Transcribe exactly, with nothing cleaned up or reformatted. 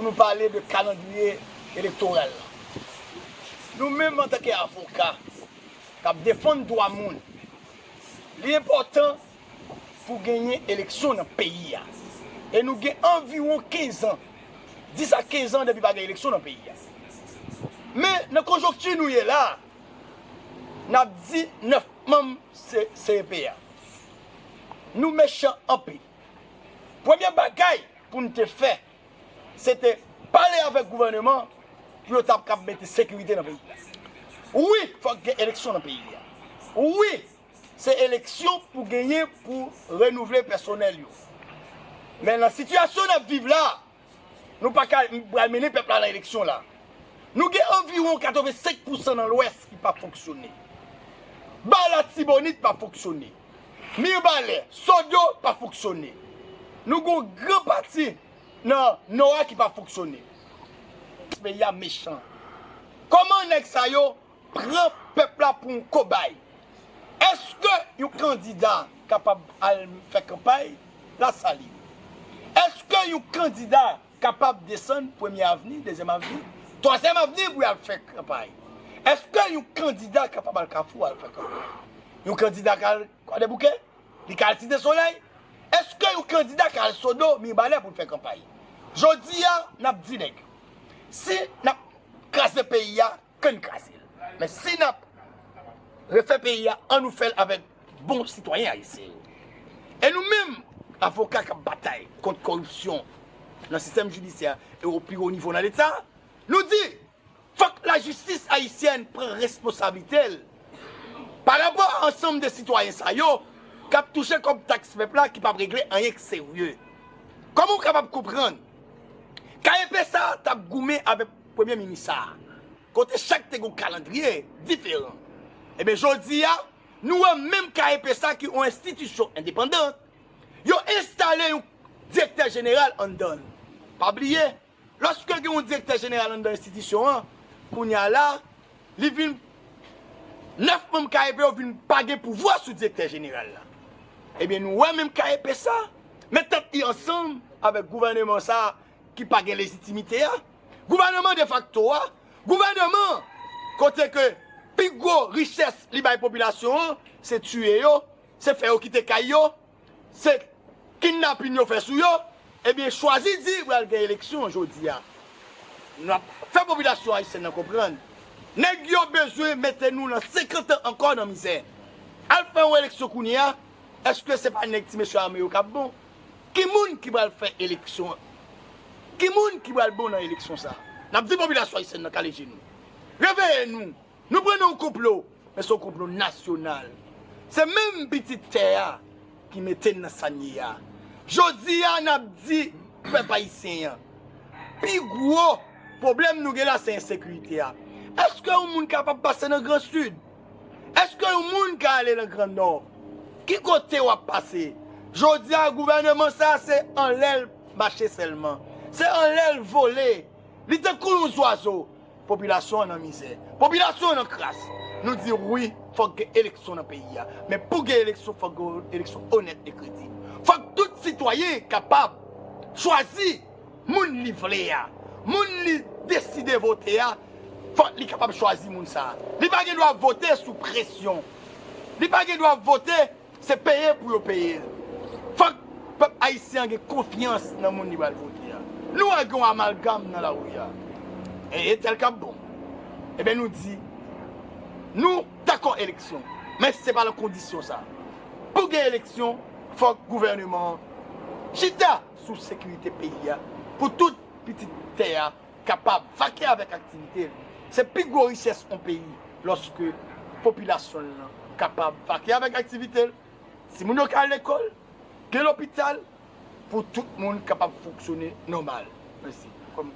Pou nou pale de kalandriye elektoral la. Nou menm antanke avoka k ap defann dwa moun, li enpòtan pou genyen eleksyon nan peyi a. E nou gen anviwon kenz an, dis a kenz an depi pa gen eleksyon nan peyi a. Men nan konjonkti nou ye la, n ap di nèf manm C E P a, nou mechan anpil. Premye bagay pou n te fè, se te pale avèk gouvèneman pou yo t ap kab mete sekirite nan peyi a. Wi, fòk gen eleksyon nan peyi a. Wi, se eleksyon pou genyen pou renouvle pèsonèl yo. Men nan sitiyasyon n ap viv la, nou pa ka pral mennen pèp la nan eleksyon la. Nou gen anviwon katrevensenk pousan nan Lwès ki pa fonksyone. Ba Latibonit pa fonksyone. Mibalè, Sodo pa fonksyone. Nou gen yon gran pati nan Nò a ki pa fonksyone. Peyi a mechan. Kòman nèg sa yo pran pèp la pou yon kobay? Èske yon kandida kapab al fè kanpay Lasalin? Èske yon kandida kapab desann Premye Avni, Dezyèm Avni, Twazyèm Avni pou y al fè kanpay? Èske yon kandida kapab al Kafou al fè kanpay? Yon kandida ka al Kwadèboukè? Li ka al Site Solèy? Èske yon kandida ka al Sodo, Mibalè pou l fè kanpay? Jodi a, n ap di nèg, si n ap kraze peyi a, ke n kraze l. Men si n ap refè peyi a, ann nou fè l avèk bon sitwayen ayisyen yo. E nou menm, avoka k ap batay kont kòripsyon nan sistèm jidisyè e o pi wo nivo nan Leta, nou di, fòk lajistis ayisyèn pran responsablite l pa rapò a ansanm de sitwayen sa yo k ap touche kòb taks pèp la ki p ap regle anyen k serye. Kòman w kapab konprann K E P sa a t ap goumen avèk premye minis sa a, kote chak te gen yon kalandriye diferan? Ebyen, jodi a, nou wè menm K E P sa ki yon enstitisyon endepandan, yo enstale yon direktè jeneral anndan l. Pa bliye, lòske gen yon direktè jeneral anndan enstitisyon an, kounye a la, li vin nèf manm K E P yo vin pa gen pouvwa sou direktè jeneral la. Ebyen, nou wè menm K E P sa met tèt li ansanm avèk gouvèneman sa ki pa gen lejitimite a, gouvèneman defakto a, gouvèneman kote ke pi gwo richès li bay popilasyon an, se tiye yo, se fè yo kite kay yo, se kidnapin yo fè sou yo, ebyen, chwazi di pral gen eleksyon jodi a. N ap fè popilasyon ayisyèn nan konprann, nèg yo bezwen mete nou nan senkant an ankò nan mizè. Al fè yon eleksyon kounye a, èske se pa nèg ti mesye ame yo k ap bon? Ki moun ki pral fè eleksyon an? Ki moun ki pral bon nan eleksyon sa a? N ap di popilasyon ayisyèn nan kale je nou. Reveye nou. Nou pran nan yon konplo, men se yon konplo nasyonal. Se menm pitit tè a ki mete n nan sa n ye a. Jodi a, n ap di pèp ayisyen an, pi gwo pwoblèm nou gen la, se ensekirite a. Èske yon moun kapab pase nan Gran Sid? Èske yon moun ka ale nan Gran Nò? Ki kote w ap pase? Jodi a, gouvèneman sa a, se anlè l mache sèlman. Se anlè l vole. Li tankou yon zwazo. Popilasyon an nan mizè. Popilasyon an nan kras. Nou di wi, fòk gen eleksyon nan peyi a. Men pou gen eleksyon, fòk gen eleksyon onèt e kredib. Fòk tout sitwayen kapab chwazi moun li vle a. Moun li deside vote a, fòk li kapab chwazi moun sa a. Li pa gen dwa vote sou presyon. Li pa gen dwa vote, se peye pou yo peye l. Fòk pèp ayisyen an gen konfyans nan moun li pral vote a. Nou wè gen yon amalgam nan lari a. E, e tèl k ap bon. Ebyen, nou di, nou dakò eleksyon. Men se pa nan kondisyon sa. Pou gen eleksyon, fòk gouvèneman an chita sou sekirite peyi a pou tout pitit tè a kapab vake avèk aktivite l. Se pi gwo richès yon peyi lòske popilasyon l lan kapab vake avèk aktivite l. Timoun yo ka al lekòl, gen lopital, pou tout moun kapab fonksyone nòmal. Mèsi. Kòm